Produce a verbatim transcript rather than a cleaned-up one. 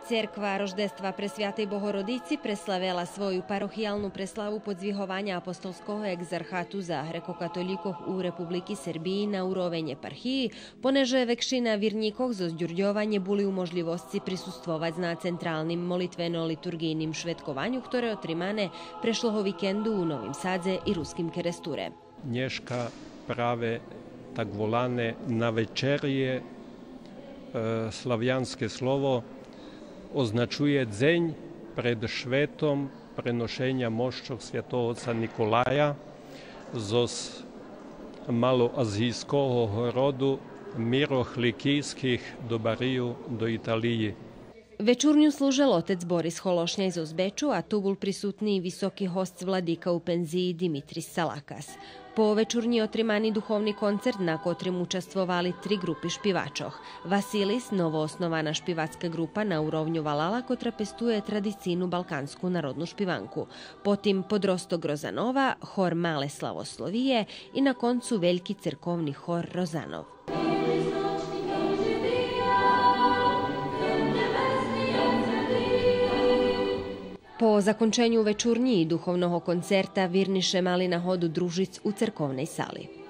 Церква Рождества Пресвятей Богородици преславела свою парохиялну преславу подзвигованя апостолского екзархату за грекокатолїкох у Републики Сербиї на уровень єпархиї, понеже векшина вирнїкох зоз Дюрдьова нє були у можлївосци присуствовац на централним молитвено-литурґийним шведкованю, хторе отримане прешлого викенду у Новим Садзе и Руским Керестуре. Нєшка праве так волане навечерє, е, славянске слово означує дзень пред шветом преношеня мощох святого отца Николая зоз малоазийского городу Мирох Ликийских до Барию, до Италиї. Вечурню служел отец Борис Холошняй зоз Бечу, а ту бул присутни и високи госц владика у пензиї Димитрис Салакас. По вечурнї отримани духовни концерт, на котрим участвовали три ґрупи шпивачох. Василис, новооснована шпивацка ґрупа на уровню валала, котра пестує традицийну балканску народну шпиванку. Потим Подросток Розанова, хор Мале Славословиє и на концу Вельки церковни хор Розанов. По законченю вечурнї и духовного концерта вирни ше мали нагоду дружиц у церковней сали.